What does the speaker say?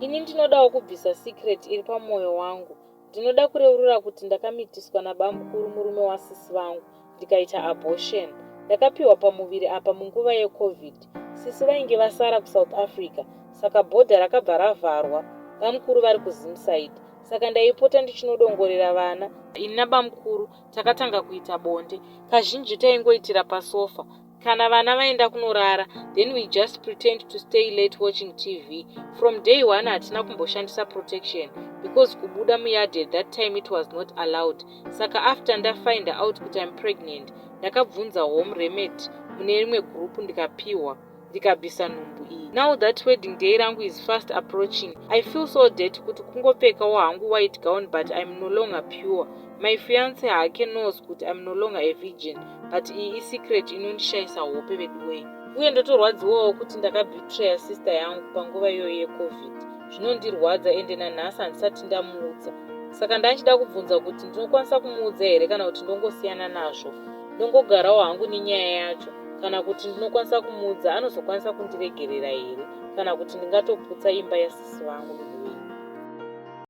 Ini ndinodawo kubvisa secret iri pamwoyo wangu. Ndinoda kureurura kuti ndakamitiswa nabamukuru murume wasisi vangu ndikaita abortion. Ndakapiwa pamuviri apa munguva yeCovid. Sisi vainge vasara kuSouth Africa saka bhodha rakabva ravharwa bamukuru vari kuZimside saka ndaipota ndichinodongorera vana. Ini nabamukuru takatanga kuita bonde. Kazhinji taingoitira pasofa. Kana vana vaenda kunorara then we just pretend to stay late watching TV. From day one hatina kumboshandisa protection because kubuda muyard at that time it was not allowed. Saka after ndafind out kuti I'm pregnant ndakabvunza home remedy mune rimwe group ndikapihwa ndikabvisa nhumbu iyi. Now that wedding day rangu is fast approaching I feel so dirty kuti kungopfekawo hangu white gown but I'm no longer pure. My fiance hake knows kuti I'm no longer a virgin but iyi isecret inondishaisa hope veduwee. Uye ndotorwadziwawo kuti ndakabetraya sister yangu panguva iyoyo yecovid. Zvinondirwadza ende nanhasi handisati ndamuudza. Saka ndanchida kubvunza kuti ndinokwanisa kumuudza here kana kuti ndongosiyana nazvo. Ndongogarawo hangu nenyaya yacho kana kuti ndinokwanisa kumuudza anozokwanisa kundiregerera here kana kuti ndingatoputsa imba yasisi vangu veduwee.